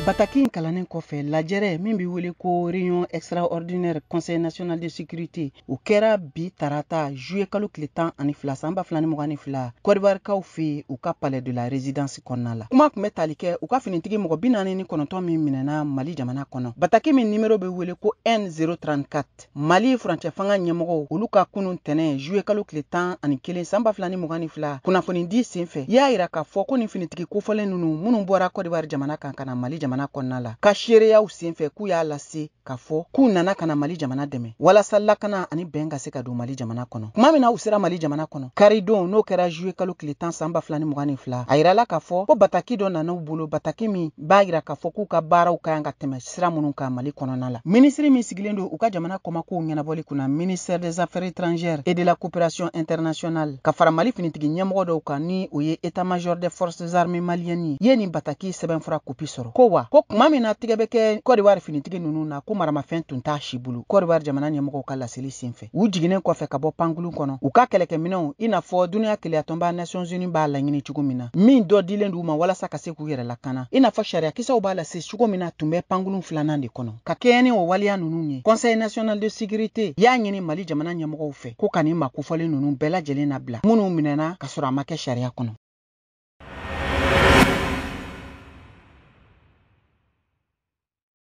Bataki in kalannen kɔfɛ, lajɛrɛ min bɛ wele ko réunion extraordinaire Conseil national de sécurité, o kɛra bi tarata juillet kalo tile 12 san 2022, Kɔdiwarikaw fɛ yen, u ka palais de la résidence kɔnɔna la. Kuma tun bɛ tali kɛ u ka finitigi mɔgɔ 49 min minɛna Mali jamana kɔnɔ. Bataki min nimero bɛ wele ko N034, Mali furancɛ fanga ɲɛmɔgɔw olu ka kunun tɛnɛ juillet kalo tile 11 san 2022 kunnafonidi senfɛ, y'a yira k'a fɔ ko nin finitigi kofɔlen ninnu minnu bɔra Kɔdiwari jamana kan ka na Mali jamana kɔnɔna la, ka seereyaw senfɛ k'u y'a lase k'a fɔ k'u nana ka na Mali jamana dɛmɛ walasa lakana ani bɛn ka se ka don Mali jamana kɔnɔ. Tuma min na u sera Mali jamana kɔnɔ karidon, n'o kɛra juillet kalo tile 10 san 2022, a yirala k'a fɔ ko bataki dɔ nana u bolo, bataki min b'a yira k'a fɔ k'u ka baaraw ka kan ka tɛmɛ sira minnu kan Mali kɔnɔna la. Minisiri min sigilen don u ka jamana kɔmakow ɲɛnabɔli kunna, ministère des Affaires étrangères et de la coopération internationale, ka fara Mali finitigi ɲɛmɔgɔ dɔw kan, ni o ye état-major des forces armées maliennes ye, nin bataki sɛbɛnfura kopi sɔrɔ. Ko wa ko tuma min na tigɛ bɛ kɛ Kɔdiwari finitigi ninnu na, ko maramafɛn tun t'a si bolo. Kɔdiwari jamana ɲɛmɔgɔw ka laseli senfɛ, u jiginnen kɔfɛ ka bɔ pankulu kɔnɔ, u ka kɛlɛkɛminɛnw, i n'a fɔ duniya keleyatɔnba Nations Unies b'a laɲini cogo min na, min dɔ dilen d'u ma walasa ka se k'u yɛrɛ lakana, i n'a fɔ sariyakisɛw b'a lase cogo min na, tun bɛ pankulu filanan de kɔnɔ. Ka kɛɲɛ ni o waleya ninnu ye, Conseil national de sécurité y'a ɲini Mali jamana ɲɛmɔgɔw fɛ ko ka nin maa kofɔlen ninnu bɛɛ lajɛlen nabila, minnu minɛna ka sɔrɔ a ma kɛ sariya kɔnɔ.